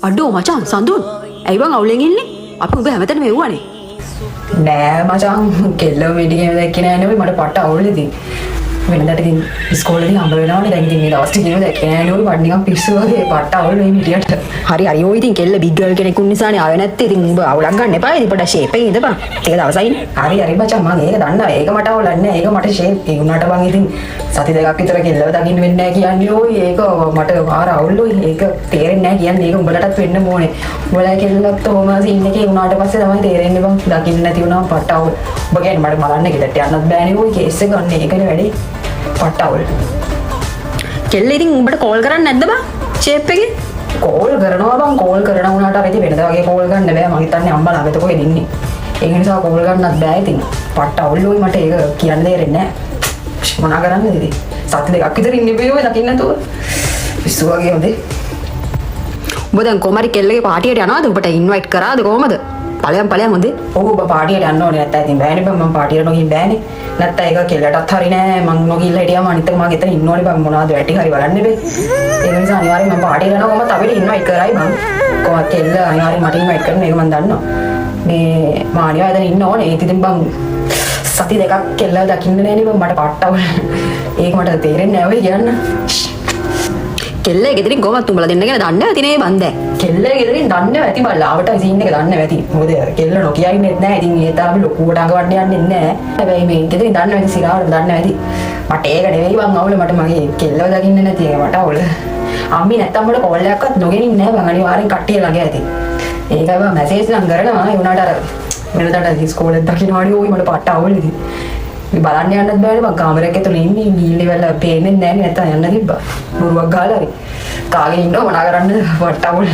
අඩෝ මචං සඳුන්. ඇයි බං අවුලෙන් ඉන්නේ? අපි උඹ හැමතැනම එව්වනේ. නෑ මචං, කෙල්ලව මේ ටිකේම දැක්කේ නෑ නේ. මට පට්ට අවුල් ඉතින්. වෙනදාට ඉතින් ඉස්කෝලේදී හම්බ වෙනවනේ. දැන් ඉතින් මේ දවස් ටිකේම දැක්කේ නෑ නේ. මට නිකන් පිස්සු වගේ පට්ට අවුල් මේ හිටියට. හරි හරි, ඔය ඉතින් කෙල්ල බිග් ගර්ල් කෙනෙක් වුණ නිසානේ ආවේ නැත්තේ. ඉතින් උඹ අවුලක් ගන්න එපා. ඉතින් පොඩ්ඩක් ෂේප් එකේ ඉඳපන්. ටික දවසයිනේ. හරි හරි මචං, මං ඒක දන්නවා. ඒක මට අවුලක් නෑ. ඒක මට ෂේප්. ඒ වුණාට බං ඉතින් සති දෙකක් විතර කෙල්ලව දකින්න වෙන්නේ නෑ කියන්නේ ඔය. ඒක මට මාර අවුල් ඔය. ඒක තේරෙන්නේ නෑ කියන්නේ. ඒක උඹලටත් වෙන්න ඕනේ. උඹලා කෙල්ලත් ඔහොම සීන් එකේ වුණාට පස්සේ තමයි තේරෙන්නේ බං. දකින්න නැති වුණාම පට්ට අවුල්. උඹ කියන්නේ මට බලන්න ගෙදරට යන්නත් බෑනේ ඔය කේස් එක ගන්න. ඒකනේ වැඩේ. පට්ට අවුල්. කෙල්ල ඉතින් උඹට කෝල් කරන්නේ නැද්ද බං? ෂේප් එකේ? කෝල් කරනවා බං. කෝල් කරන වුණාට අර ඉතින් වෙනදා වගේ කෝල් ගන්න බෑ. මං හිතන්නේ අම්මා ළඟද කොහෙද ඉන්නේ. ඒක නිසා කෝල් ගන්නත් බෑ ඉතින්. පට්ට අවුල් ඔය, මට ඒක කියන්න තේරෙන්නේ නෑ. මොනා කරන්නද ඉතින්? සති දෙකක් විතර ඉන්න බෑ ඔය දකින්න නැතුව. පිස්සු වගේ හොඳේ. උඹ දැන් කොහමරි කෙල්ලගේ පාටියට යනවද? උඹට ඉන්වයිට් කරාද කොහමද? ඵලයන් ඵලයන් හොඳේ. ඔව් බං, පාටියට යන්න ඕනේ. නැත්තම් ඉතින් බෑනේ බං. මං පාටියට නොගිහින් බෑනේ. නැත්තම් ඒක කෙල්ලටත් හරි නෑ. මං නොගිහිල්ලා හිටියාම අනිත් එක මං එතන ඉන්න ඕනේ බං. මොනවද වැටි හරි බලන්න බෑ. ඒක නිසා අනිවාර්යෙන් මං පාටියට යනවා. කොහොමද අපිට ඉන්වයිට් කරයි බං. කොහොමද කෙල්ල අනිවාර්යෙන් මට ඉන්වයිට් කරන එක මං දන්නවා. මේ මං අනිවාර්යෙන් එතන ඉන්න ඕනේ. ඒත් ඉතින් බං සති දෙකක් කෙල්ලව දකින්න නෑනේ බං. මට පට්ට අවුල්. ඒක මට තේරෙන්නේ නෑ ඔය කියන්න. කෙල්ල ගෙදරින් කොහොමද උඹලා දෙන්න ගැන දන්නේ නැති නේ බං දැන්. කෙල්ල ගෙදරින් දන්නේ නැති බං. ලාවට සීන් එක දන්නේ නැති. මොකද කෙල්ල නොකිය ඉන්නෙත් නෑ. ඉතින් ඒ තරම් ලොකුවට අඟවන්න යන්නෙත් නෑ. හැබැයි මේ ගෙදරින් දන්නේ නැති, සිරාවට දන්නේ නැති. මට ඒක නෙවෙයි බං අවුල. මට මගේ කෙල්ලව දකින්න නැති එක මට අවුල. අම්මි නැත්තම් මට කෝල් එකක්වත් නොගෙනින් නෑ බං. අනිවාර්යෙන් කට්ටිය ළඟ ඇති. ඒකයි බං මැසේජ් නම් කරනවා. ඒ වුණාට අර වෙනදාට ඉස්කෝලේ දකින්නවනේ ඔයි, මට පට්ට අවුල් ඉතින්. මේ බලන්න යන්නත් බෑනේ බං. කාමරයක් ඇතුලේ ඉන්නේ. ගිහිල්ලා ඉවරලා පේන්නේ නෑනේ. නැත්තම් යන්න තිබ්බා. බොරුවක් ගහලා හරි. කාගෙන ඉන්නව මොනා කරන්නද? පට්ට අවුල්.